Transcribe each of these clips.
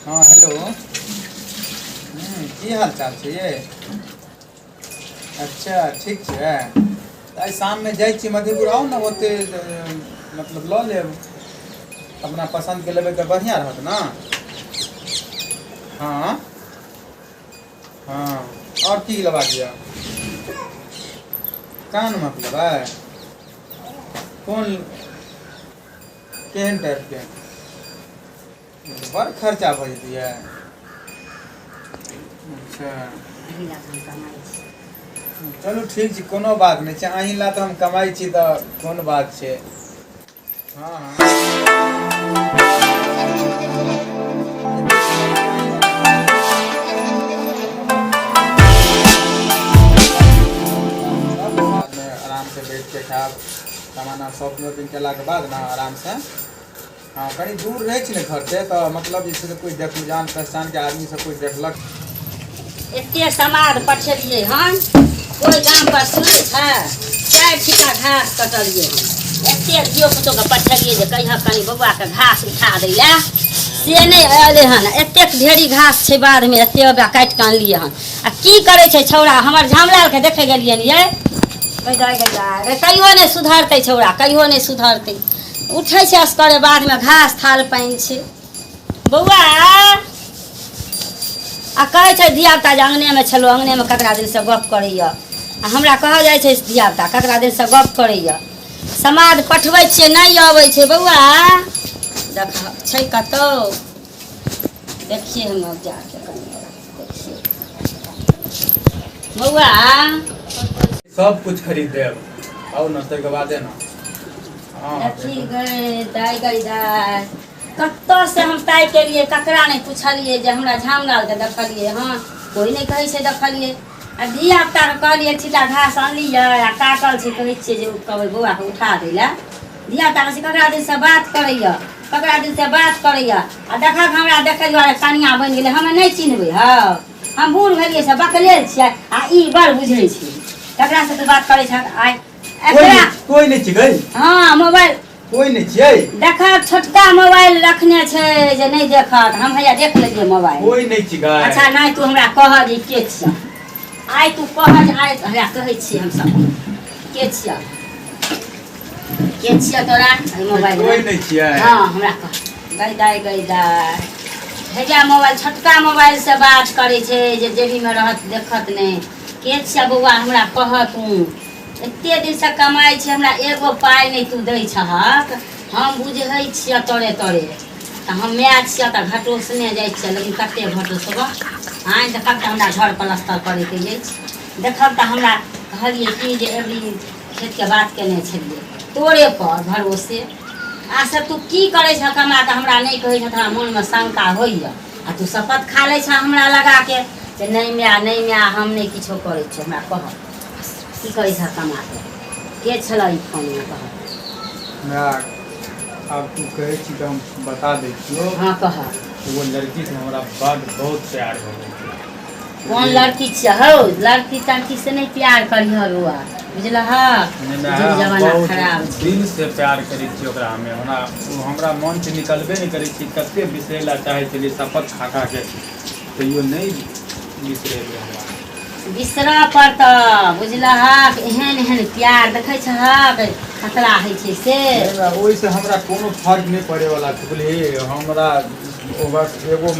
हँ हेलो। की हाल चाल छै यै? अच्छा ठीक छियै। तऽ आइ शाममे जाइ छी मधेपुर, आउ ने ओतहि मतलब लऽ लेब, अपना पसन्दके लेबै तऽ बढ़िआँ रहत ने। हँ हँ, आओर की लेबाक यऽ? कानमे लेबै? कोन केहन टाइपके? बड़ खर्चा भऽ जेतै यै। अच्छा अही लए तऽ हम कमाइ छी। चलू ठीक छै, कोनो बात नहि छै, अहीं लए तऽ हम कमाइ छी, तऽ कोन बात छै। हँ हँ, बादमे आरामसँ बैठके खायब, सामान शॉपिंग वॉपिंग केलाके बाद ने आरामसँ। हँ, कनि दूर रहै छै ने घरसँ, तऽ मतलब जे छै से कोइ देख, जान पहचानके आदमी सब कोइ देखलक। एते समाद पठेलियै हन, कोइ गाम पर सुनै छै? 4 छिटा घास कटलियै हन। एते धियो पुतोके पठेलियै जे कहिह कनि बौआके घास उठा दै लए, से नहि अयलै हन। एतेक ढेरी घास छै बाधमे, एते ओकरा काटि कऽ अनलियै हन। आ की करै छै छौड़ा हमर? झामलालके देखै गेलियनि यै। कहियो नहि सुधरतै छौड़ा, कहियो नहि सुधरतै। उठै छै असगरे, बाधमे घास थाल पानि छै बौआ। आ कहै छै धियापुता जे अङ्गनेमे छलहुँ, अङ्गनेमे ककरा दिनसँ गप करैए। आ हमरा कहल जाइ छै धियापुता ककरा दिनसँ गप करैए। समाद पठबै छियै, नहि अबै छै। बौआ देख छै कतहु, देखिए हम जाके कनि देखिए बौआ। सब कुछ खरीद देब, आउ ने, ताहिके बादे ने। हँ। देखी गई दाइ, गई दाइ, कतऽ से हम ताकि एलियै, ककरा नहि पुछलियै जे हमरा झामलालके देखलियै हँ? कोइ नहि कहै छै देखलियै। आ धिया पुताके कहलियै छिटा घास अनलियै आ काटल छै, कहै छियै जे कहबै बौआके उठा दै लए। धिया पुता कहै छै ककरा दिलसँ बात करैए, ककरा दिलसँ बात करैए। आ देखक हमरा देखै दुआरे कनिया बनि गेलै, हमे नहि चिन्हबै? हौ, हम बूढ़ भेलियै से बकलेल छियै आ ई बड़ बुझै छै। ककरासँ तू बात करै छह आइ? एकरा कोइ नहि छिकै। हँ, मोबाइल कोइ नहि छियै। देखक छोटका मोबाइल रखने छै जे नहि देखत। हम हैया देख लेलियै मोबाइल। कोइ नहि छिकै। अच्छा नहि, तू हमरा कह जे के छियै आइ, तू कह जे आइ हमरा कहै छियै हमसब के छियै, के छियै तोरा एहि मोबाइल? कोइ नहि छियै। हँ, हमरा कह। गई दाइ, गई दाइ, हैया मोबाइल, छोटका मोबाइल से बात करै छै जे जेबीमे रहत देखत नहि। के छियै बौआ, हमरा कह तू। एते दिनसँ कमाइ छी, हमरा एगो पाइ नहि तू दै छहक। हम बुझै छियै तोरे तोरे तऽ हम माय छियै तऽ घटोसने जाइ छियै, लेकिन कते घटोसबह? आँय, देखब तऽ हमरा घर पलस्तर करैके अछि। देखब तऽ हमरा कहलियै कि जे एबरी खेतके बात केने छलियै तोरे पर भरोसे, आ से तू की करै छह कमा कऽ, हमरा नहि कहै छह, तऽ हमरा मोनमे शंका होइए। आ तू शपथ खा लै छह हमरा लगाके जे नहि माय, नहि माय, हम नहि किछो करै छियौ। हमरा कह, की करै छह कमा कऽ? के छलऽ ई फोनमे, कह। माय, आब तू कहै छी तऽ हम बता दै छियौ। हँ, कह। एगो लड़कीसँ हमरा बड बहुत प्यार भऽ गेल छै। कोन लड़की छियै हौ? लड़की तड़की से नहि प्यार करिह बौआ, बुझलह? नहि माय, युग हम जमाना बहुत खराब छै। दिल से प्यार करै छी ओकरा। हमे हमरा ओ हमरा मन से निकलबे नहि करै छी। कते बिसरै लए चाहै छलियै शपथ खा खा के, तैयो नहि बिसरेलै हमरा। बिसरऽ पड़तऽ, बुझलहक? एहन एहन प्यार देखै छहक खतरा होइ छै से। नहि माय, ओहिसँ हमरा कोनो फर्क नहि पड़ैवला छै, बुझलिही? हमरा ओ बस एगो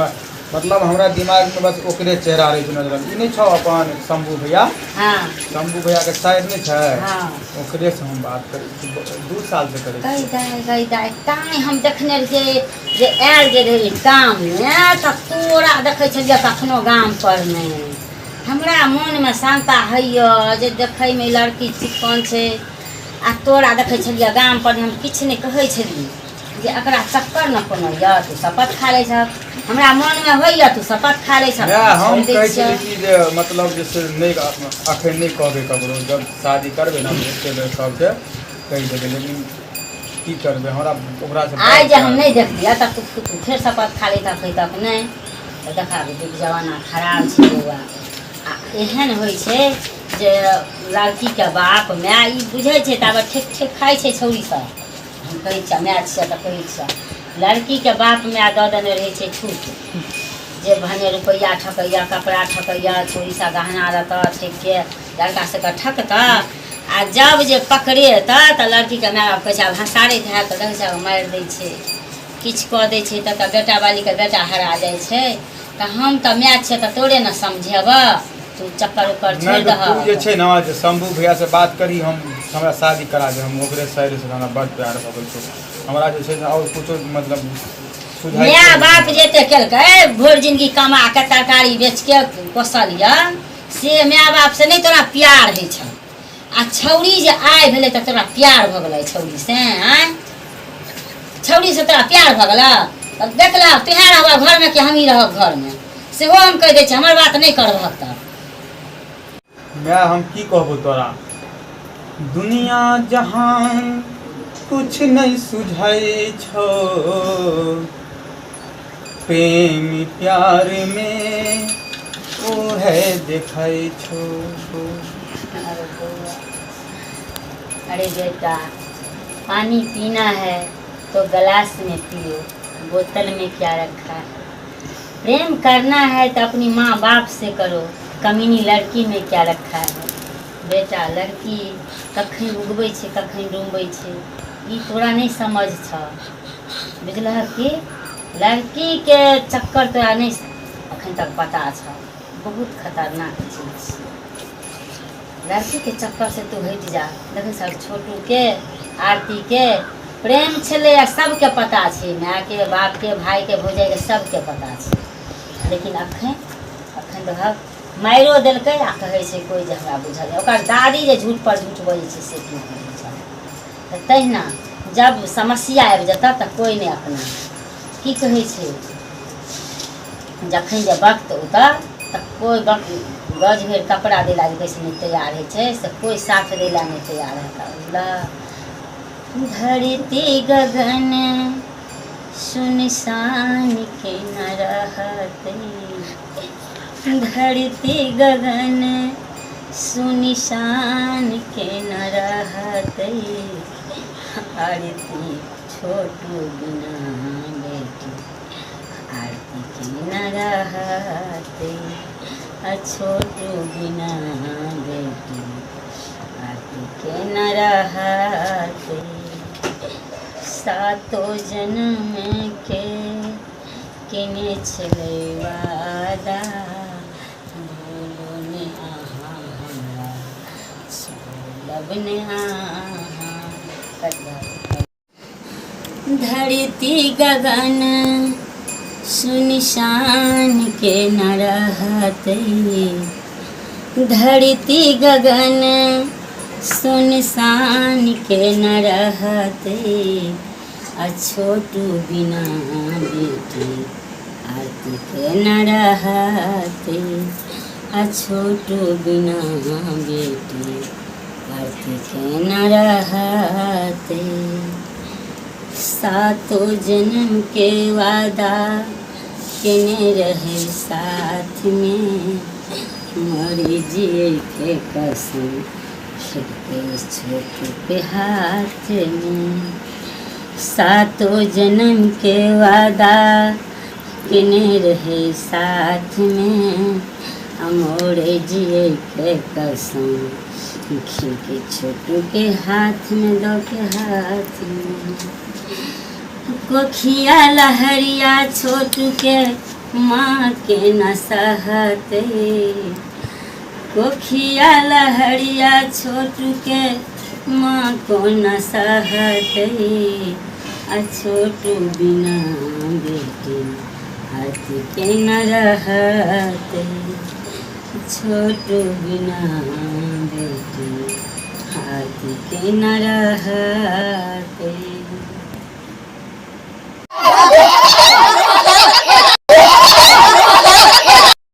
मतलब हमरा दिमागमे बस ओकरे चेहरा रहै छै नजर। ई नहि छौ अपन शम्भू भैया? हँ। शम्भू भैयाके साइड नहि छै? हँ। ओकरेसँ हम बात करै छी, 2 सालसँ करै गई छी। दाइ, गई दाइ, ताँय हम देखने रहियै जे आयल जे रहै गाममे तऽ तोरा देखै छलियै कखनो गाम पर नहि। हमरा मोनमे शंका होइए जे देखैमे लड़की चिक्कन छै आ तोरा देखै छलियै गाम पर, हम किछु नहि कहै छलियै जे एकरा चक्कर ने कोनो यऽ। तू शपथ खा लै छहक, हमरा मोनमे होइए तू शपथ खा लै छहक। माय, हम छोड़ि दै कहै छियह। छलियै कि जे मतलब जे से नहि, अखन नहि कहबै ककरो, जब शादी करबै ने एके बेर सबके कहि देबै। लेकिन की करबै, हमरा ओकरासँ आइ बड़ जे हम प्यार। नहि देखलियै तऽ तू फेर शपथ खा लैतह, कहितक नहि। तऽ देखा, युग जमाना खराब छै बौआ। आ एहन होइ छै जे लड़कीके बाप माय ई बुझै छै, ताबे ठेक ठेक खाइ छै छौरी सब। हम कहै छियै, माय छियै तऽ कहै छियै। लड़कीके बाप माय दऽ देने रहै छै छूट, जे भने रुपैआ ठकैया, कपड़ा ठकैया, चोरीसँ गहना लेतऽ, ठकिके लड़का सबके ठकतऽ। आ जब जे पकड़ेतऽ तऽ लड़कीके माय बाप कहै छै आब हँसारैत हैत, तऽ देखै छै आब मारि दै छै, किछु कऽ दै छै, तऽ बेटा बालीके बेटा हरा जाइ छै। तऽ हम तऽ माय छियै तऽ तोरे ने समझेबऽ, तू चक्कर उक्कर छोड़ि नहि तऽ तू जे दहक। छै ने जे शंभू भैया से बात करी, हम हमरा शादी करा दे, हम ओकरे सर से हमरा बड़ प्यार भऽ गेल छौ। हमरा जे छै ने आओर कुछो मतलब सुझाइ माय बाप जे एते केलकै, भरि जिंदगी कमा के तरकारी बेच के पोसल यऽ, से माय बाप से नहि तोरा प्यार होइ छौ। आ छौड़ी जे आइ भेलै तऽ तोरा प्यार भऽ गेलै छौड़ी से? आँय, छौड़ी से तोरा प्यार भऽ गेलै? तब देख लह, तुहे रहबह घरमे कि हमही रहब घरमे, सेहो हम कहि दै छी। हमर बात नहि करबहक तऽ माय, हम की कहबो तोरा, दुनिया जहान कुछ नहीं सुझाई छो, प्रेम प्यार में ओ है देखै छो। अरे बौआ, अरे बेटा, पानी पीना है तो गिलास में पियो, बोतल में क्या रखा है? प्रेम करना है तो अपनी माँ बाप से करो, कमीनी लड़की में क्या रखा है? बेटा, लड़की कखन उगबै छै, कखन डूमबै छै, ई तोरा नहि समझ छऽ, बुझलहक कि? लड़कीके चक्कर तोरा नहि अखन तक पता छऽ, बहुत खतरनाक चीज छै। लड़कीके चक्कर से तू हटि जा। देखै सब छोटूके आरतीके प्रेम छलै आ सबके पता छै, मायके बापके भाइके भौजाइके सबके पता छै। लेकिन अखन अखन देखहक मारिओ देलकै आ कहै छै कोइ जे हमरा बुझल नहि। ओकर दादी जे झूठ पर झूठ बजै छै से की बुझै छै? तऽ तहिना जब समस्या आबि जेतऽ तऽ कोइ नहि अपना की कहै छै, जखन जे वक्त उतर तऽ कोइ गज भरि कपड़ा दै लए जे कहै छै नहि तैयार होइ छै, से कोइ साथ दै लए नहि तैयार हेतऽ, बुझलह? धरती गगन सुनसान के न रहतै, धरती गगन सुनसान के न रहतै, आरती छोटू बिना बेटी आरती के न रहतै, आ छोटू बिना बेटी आरती के न रहतै। सातो जन्म के केने छलै वादा, भूलू ने अहाँ हमरा, छोड़ब ने अहाँ। धरती गगन सुनसान के न रहतै, धरती गगन सुनसान के न रहतै, आ छोटू बिना बेटी आरती के न रहतै, आ छोटू बिना बेटी आरती के न रहतै। सातो जन्म के वादा केने रहे साथ में, मरी जिए के कसम खेलके छोटू के हाथ में। सातो जन्म के वादा केने रहे साथ में, मोरे जिए के कसम खिलके छोटू के हाथ में, दो के हाथ में। कोखिया लहरिया छोटू के माँ के न सहते, कोखिया लहरिया छोटू के माँ को न सहते, आ छोटू बिना बेटी आरती के न रहते, छोटू बिना बेटी आरती के न रहते।